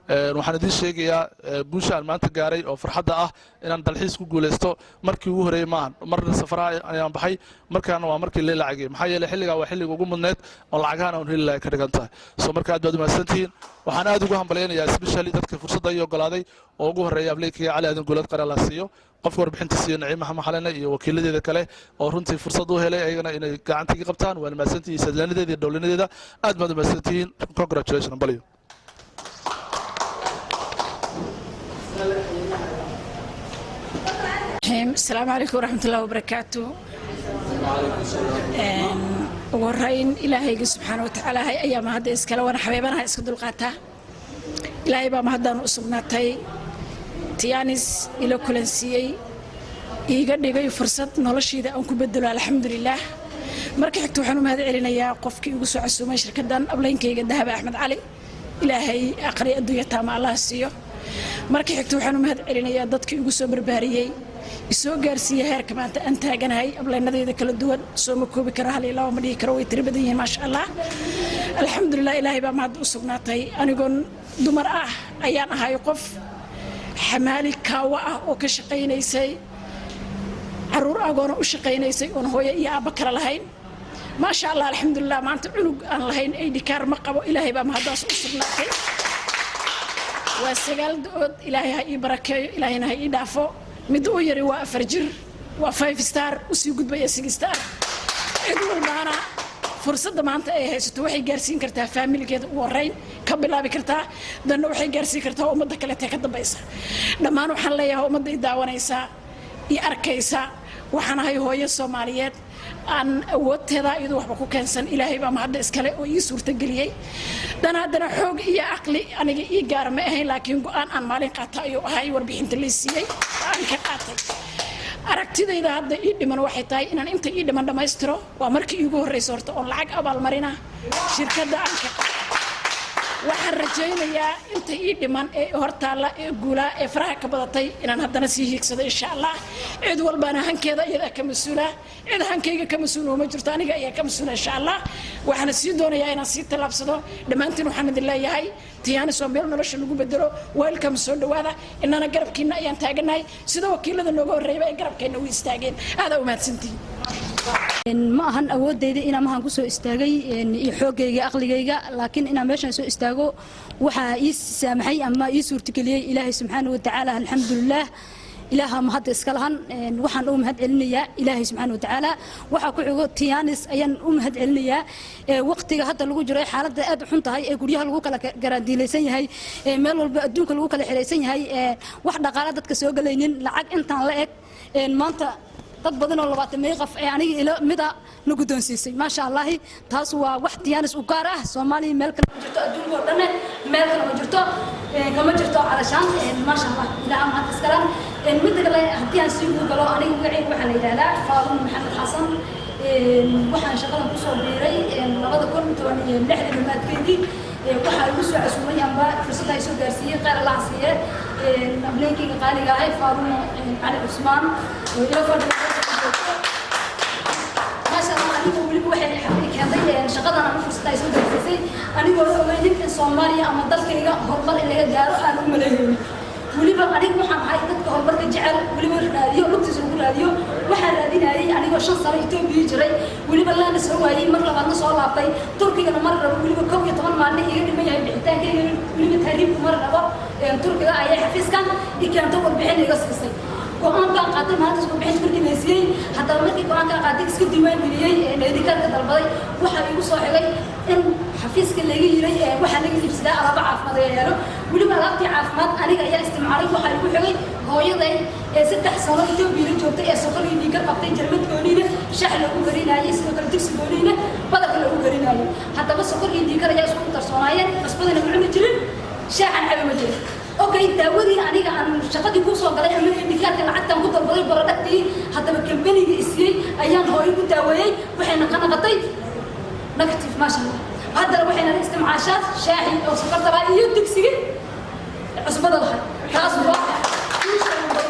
Waxaan idiin sheegayaa guusha aan maanta gaaray oo farxadda ah inaan dalxiis ku guulaysto. Markii ugu horreeyey maahan, marna safaraha ayaan baxay, markaana waa markii lee lacagay. Maxaa yeelay, xilligaa waa xilliga ugu mudneed oo lacagahan aan heli lahay ka dhigan tahay. So marka aad baad umahadsantihiin. Waxaan aad ugu hambalyaynayaa especially dadka fursadda ii ogolaaday oo ugu horreeya upline-kayga Cali Aadan Guulad Qare la siiyo, qofka warbixinta siiyo Naciim Maxamed Xalene iyo wakiiladeeda kale oo runtii fursad u helay ayagana inay gacantiga qabtaan. Waan mahadsantihiin. Sadlaanadeeda iyo dhowlinadeeda aad baad umahadsantihiin. Congratulation, hambalyo. Asalaamu calaykum waraxmatullahi wabarakaatu. Ugu horeyn, Ilaahayga subxaana wa tacaala ayaa mahadda iskale, waana xabeebanaha iska dulqaataa. Ilaahay baa mahaddaan u sugnaatay Tiens ila kulansiiyey, iiga dhigay fursad noloshayda aan ku bedelo, alxamdulilaah. Marka xigta, waxaan u mahad celinayaa qofkii igu soo casuumay shirkaddan, upline-kayga Dahaba Axmed Cali. Ilaahay aqri adduunya taama Allah siiyo. Marka xigta, waxaan u mahad celinayaa dadkii igu soo barbaariyey, isoo gaarsiiya heerka maanta aan taaganahay, upline-adeyda kala duwan. Soo ma koobi karo, hal iyo laba ma dhihi karo, way tiro badan yihiin, maasha Allah, alxamdulilah. Ilaahay baa mahadda u sugnaatay. Anigoon dumar ah ayaan ahay qof xamaali kaawa ah oo ka shaqaynaysay caruur agoona u shaqaynaysay, oon hooyo iyo aabba kale lahayn, maasha Allah, alxamdulilah. Maanta cunug aan lahayn ID card ma qabo. Ilaahay baa mahaddaas u sugnaatay. Waa 9 da-ood. Ilaahay ha ii barakeeyo, Ilaahayna ha ii dhaafo. Midda u yari waa 4 jir, waa five star, usii gudbaya six star. Cid walbaana fursadda maanta ay haysato waxay gaarsiin kartaa family-geeda ugu horeyn, ka bilaabi kartaa, danna waxay gaarsiin kartaa ummadda kaleetee ka dambaysa. Dhammaan waxaan leeyahay ummadda i daawanaysa i arkaysa, waxaan ahay hooyo Soomaaliyeed aan awoodteeda iyadoo waxba ku keensan. Ilaahay baa mahadda iskale oo ii suurtageliyey. Dan haddana xoog iyo caqli aniga ii gaara ma ahayn, laakiin go-aan aan maalin qaata ayuu ahay. Warbixinta lay siiyey aan ka qaatay, aragtidayda hadda ii dhiman waxay tahay inaan inta ii dhiman dhammaystiro. Waa markii iigu horreysa horta oon lacag abaalmarina shirkadda aan ka qaatay. Waxaan rajaynayaa inta ii dhiman ee hortaalla ee guulaa ee faraha ka badatay inaan haddana sii hiigsado, insha Allah. Cid walbaana hankeeda iyadaa ka mas-uula. Cid hankayga ka mas-uul ma jirto, aniga ayaa ka mas-uula, insha Allah. Waxaana sii doonayaa inaan sii tallaabsado. Dhammaantiin waxaan idin leeyahay, Tiens waa meel nolosha lagu bedelo. Welcome, soo dhawaada. Inana garabkiina ayaan taaganahay sida wakiilada nooga horreeyaba ay garabkeenna u istaageen. Aadaa umahadsantihiin. Ma ahan awoodeyda inaan mahan kusoo istaagay iyo xooggayga, aqligayga, laakiin inaan meeshan soo istaago waxaa ii saamaxay ama ii suurtageliyey Ilaahay subxaana watacaala. Alxamdulilaah, Ilaaha mahadda iska lahan. Waxaan u mahad celinayaa Ilaahay subxaana watacaala. Waxaa ku xigo Tiens ayaan u mahad celinayaa. Waqtiga hadda lagu jiro ee xaaladda aad u xun tahay, ee guryaha lagu kala garaandiilaysan yahay, ee meel walba adduunka lagu kala xiraysan yahay, ee wax dhaqaala dadka soo gelaynin, lacag intaan la eg maanta dad badan oo 20 may qof ee aniga ilo mida na guddoonsiisay, maasha Allahi. Taas waa wax Tiens u gaar ah. Soomaaliya meel kale ma jirto, adduunka oo dhanne meel kale ma jirto, kama jirto calashaan. Maasha Allah, Ilaaha mahad iskalan. Midda kale, haddii aan sii galo, aniga magacayga waxaa la yidhahdaa Faadumo Maxamed Xasan. Waxaan shaqadan kusoo biiray 2016-dii dhammaadkeedii. Waxaa igu soo casuumay amba fursadda ay soo gaarsiiyey, kheyr Allah siiye, upline-kayga qaaliga ahay Faadumo Cali Cusmaan oo ila fadhiya, maasha Allah. Anigu weliba waxay keentay shaqadan ama fursadda ay soo gaarsiisay anigoo ogeynin in Soomaaliya ama dalkayga horumar in laga gaaro aan u maleeynin. Weliba aniga waxaan ahay dadka horumarka jecel, weliba raadiyo, lugtiisa lagu raadiyo. Waxaan raadinayay anigoo 5 sano Itoobiya jiray, weliba laana soo waayey, mar labaadna soo laabtay, Turkigana mar rabo, weliba 11 maalin iga dhiman yahay bixitaankayga, weliba tahriibku mar rabo Turkiga, ayay xafiiskan i keento, warbixin iga siisay. Go-aan baan qaatay maalintaas warbixinta markii la siiyey. Haddaba markii go-aankaa qaatay, iska diiwaan geliyey, ID card-ka dalbaday, waxaa igu soo xigay in xafiiska laga yiray waxaa laga iibsadaa alaabo caafimaad ayaa yaalo. Weliba alaabtii caafimaad aniga ayaa isticmaalay. Waxaa igu xigay hooyaday ee 3 sano Itoobiya la joogtay ee sokor iyo dhiigkar qabtay, jarmad gooniina shax loogu karinayay, sidoo kale digsi gooniina badalka loogu karinayo. Haddaba sokor iyo dhiigkar ayaa isku darsoonaayeen, cusbadana ma cuni jirin, shaaxan cabi ma jirin. Okay, daawadii aniga aan shaqadii ku soo galay ama ID card-ka lacagtaan ku dalbaday, product-ii haddaba kambaniga isiiyey ayaan hooyo ku daaweeyey. Waxayna qanaqatay negative, maasha Allah. Haddana waxayna isticmaashaa shaaxi oo sokorta lahaa iyo digsigii cusbada lahay. Taas waa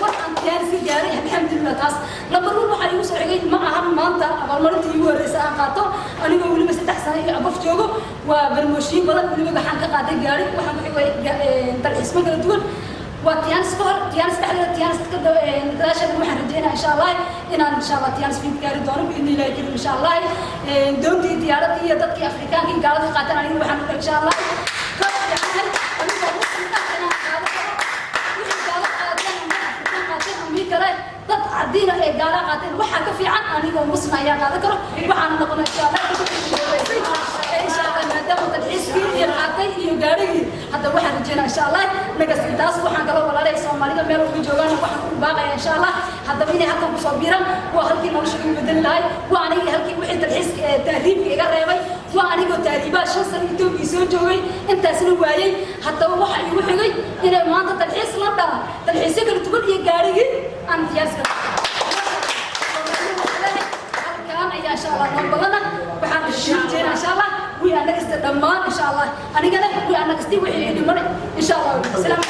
war aan Tiens gaaray, alxamdulilah. Taas number one. Waxaa igu soo xigay, ma ahan maanta abaalmarintii igu horreysay aan qaato anigoo weliba 3 sano iyo above joogo. Waa barmooshiin badan. Weliba waxaan ka qaaday gaari, waxaan ku xigay dalxiis. Dalxiismo kala duwan waa Tiens ka hor, Tiens dhexdeeda, Tiens ka gadaasheeda. Waxaan rajeynaya, insha Allah, inaan, insha Allah, Tiens VIP gaari doono, biidni Illahi karim, insha Allah. Doontii, diyaaradii iyo dadkii Afrikaanka iyo gaaladii qaataan, aniga waxaan, insha Allah, ka fiicanahay anigoo Muslim ah inaan qaado karo wixii gaalo qaateen ama Afrikaan qaateen ama mid kale dad cadiina ee gaala qaateen. Waxaa ka fiican anigoo Muslim ayaa qaadan karo. Waxaana noqonay, insha Allah, insha Allah, maadaama dalxiiskii iyo qaatay iyo gaarigii. Hadda waxaan rajeynaa, insha Allah, nagas intaas. Waxaan kaloo walaalay Soomaalida meel uga joogaan waxaan ku baaqaya, insha Allah, haddaba inay halkan kusoo biiraan. Waa halkii nolosha igu bedeli lahay, waa anigii halkii wixii dalxiiska ee tahriibka iga reebay. Waa anigoo tahriibaa 5 sano Itoobiya soo joogay, intaasna waayey. Haddaba waxa igu xigay inay maanta dalxiis la dhala, dalxiisyo kala duwan iyo gaarigii aan Tiyaaska halkaan ayaa, insha Allah, noo badana. Waxaan rajeynaa, insha Allah, we are next dhammaan, insha Allah. Anigana we are next, wixii dhiman, insha Allah. Salaam.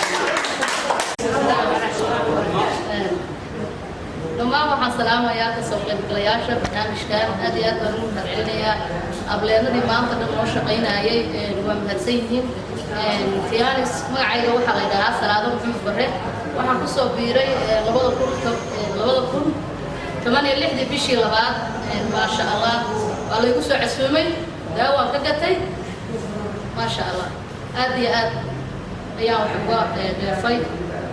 Dhammaan waxaan salaamayaa kasoo qaybgalayaasha barnaamijkan. Aad iyo aad baan ugu mahadcelinayaa ableenadii maanta dhan noo shaqaynayay, waa mahadsan yihiin. Tianis, magacayga waxaa la yidhahaa Salaado Maxamed Barre. Waxaan kusoo biiray 2016-dii bishii labaad. Maasha Allah, waa laygu soo casuumay, daawaan ka gatay. Maasha Allah, aad iyo aad ayaan wax uga dheefay.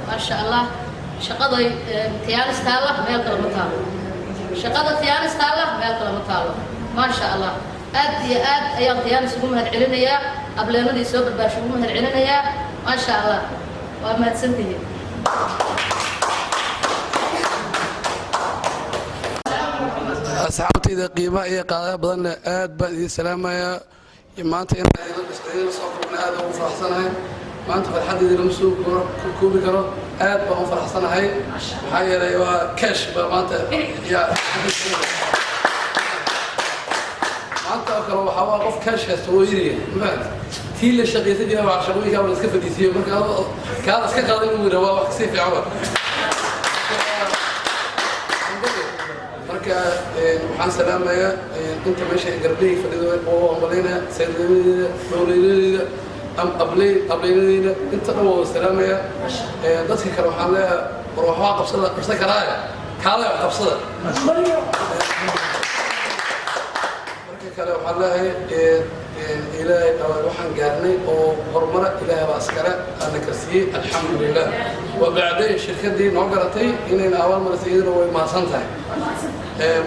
Maasha Allah, shaqaday Tiens taalla meel kale ma taalo. Shaqada Tiens taalla meel kale ma taalo. Maasha Allah, aad iyo aad ayaan Tiens ugu mahad celinayaa, ableenadii soo barbaasha ugu mahad celinayaa. Maasha Allah, waa mahadsantihiin. Asxaabtayda qiimaha iyo qaadaha badanna, aad baan idiin salaamayaa. Maanta inaan idinla soo kulmna aad ugu faraxsanahay. Maanta farxaddeeda lama soo koobi karo. Aad baan u faraxsanahay, maxaa yeelay waa cash baa maanta. Yaa maanta oo kale waxaa waa qof cash haysta oo yiriya mafahat tii la shaqaysan jira, waa shaqooyinkaa waa la iska fadhiisiyo. Marka kaada iska qaadan inuu yidhaa waa wax kasii fiican wa. Marka waxaan salaamayaa inta meesha garbihii fadhido oo ambalaynaya, sayidnimadeeda, dhowleynadeeda, abley ableynadeeda, inta dhan waa salaamaya. Dadka kale waxaan leeyahay, war waxbaa qabsada, qabsan karaaye, kaalay wax qabsada. Marka kale waxaan leeyahay, Ilaahay waxaan gaarnay oo horumara Ilaahay baa iskale ana karsiiyey, alxamdulilah. Wa bacdayn shirkadii noo garatay inayna abaal marisay, iyaduna way mahadsan tahay.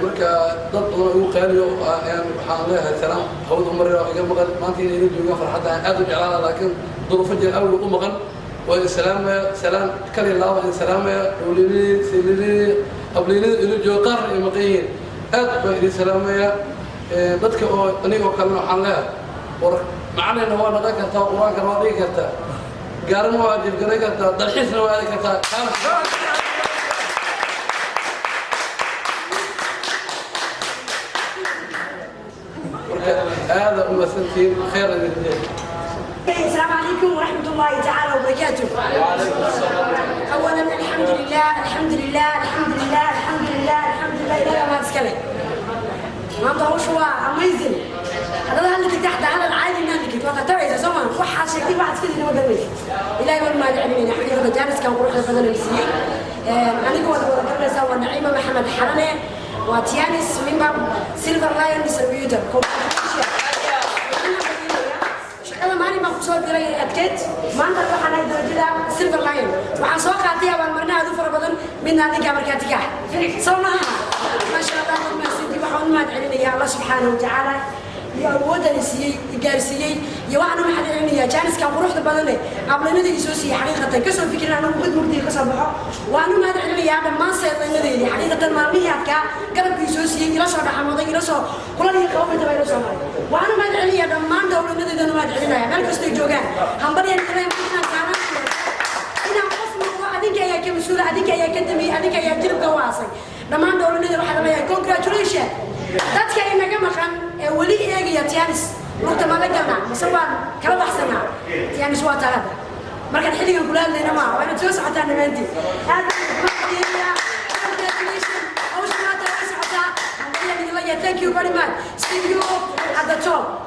Marka dad badan oo igu qaaliyo ayaan waxaan leeyahay salaam hawada umari oo iga maqan maanta inay ila joogaan farxadda aan aad u jeclaana, laakiin duruufo jira awgeed u maqan. Waa idin salaamaya, salaan kali laaba idin salaamaya. Dhowlinadii, saylinadii, ableynada ila jooga qaarna ay maqan yihiin, aad baan idin salaamaya. Dadka oo anigoo kalena waxaan leeyahay, war macalina waa dhaqan kartaa, Qur-aankana waa dhigi kartaa, gaarana waa jiifgaray kartaa, dalxiisna waa aadi kartaa. Marka aada u mahadsantihiin, khayr idin leeyahay. السلام عليكم ورحمة الله تعالى وبركاته. أولا الحمد لله، الحمد لله، الحمد لله، الحمد لله، الحمد لله. إلهي ما تسكله. maanta hawshu waa amazing. Hadada hadlika taxta hadal caadi ma hadli kartid, waa qataraysa soo maa waxaa sheegtay, waxaad iska ma garanaysid. Ilaahay waan mahad celinayna xaqiiqada jaaniskan quruxda badan la siiyey. Aniga wada wada garanaysaa, waa Naciima Maxamed Xarane, waa Tiens member, Silver Lion distributor. Shaqada maalin baan kusoo diray adkeyd, maanta waxaan ahay darajada Silver Lion. Waxaan soo qaatay abaalmarino aad u fara badan, midna adinkaa markaati ka ah, soo maaha? Maasha Allah, waad mahadsantii. Waxaan u mahad celinaya Allah subxaanahu watacaala iyo awooddan siiyey, gaarsiiyey, iyo waxaan u mahad celinayaa jaaniskan quruxda badan leh ablanadii soo siiyey. Xaqiiqatan kasoo fikirin anigu mid mugdiga kasoo baxo. Waan u mahad celinayaa dhammaan seedlaynadeedii, xaqiiqatan maalmihii adkaa garabkii soo siiyey, ila soo dhaxamooday, ila soo kulal iyo qabowintaba ila soo maray. Waan u mahad celinayaa dhammaan dowlanadeedan, u mahad celinaya meel kastoy joogaan. Hambalyan ilaahay inaan saaran inaan qof noqdo, adinka ayaa ka mas-uula, adinka ayaa ka dambeeyey, adinka ayaa jilibka u aasay. Dhammaan dowlanada waxaa leeyahay congratulation. Dadka inaga maqan ee weli eegaya Tiens lugta ma la galnaa mase waan kala baxsanaa? Tiens waa taa hadda markaan xilligan kula hadlayna maa waa inaad soo socotaan dhammaantiin. Aad baan idinku mahadcelinayaa. Congratulation, hawsha maanta way socotaa. Hambalyan idin leeyahay. Thank you very much, see you at the top.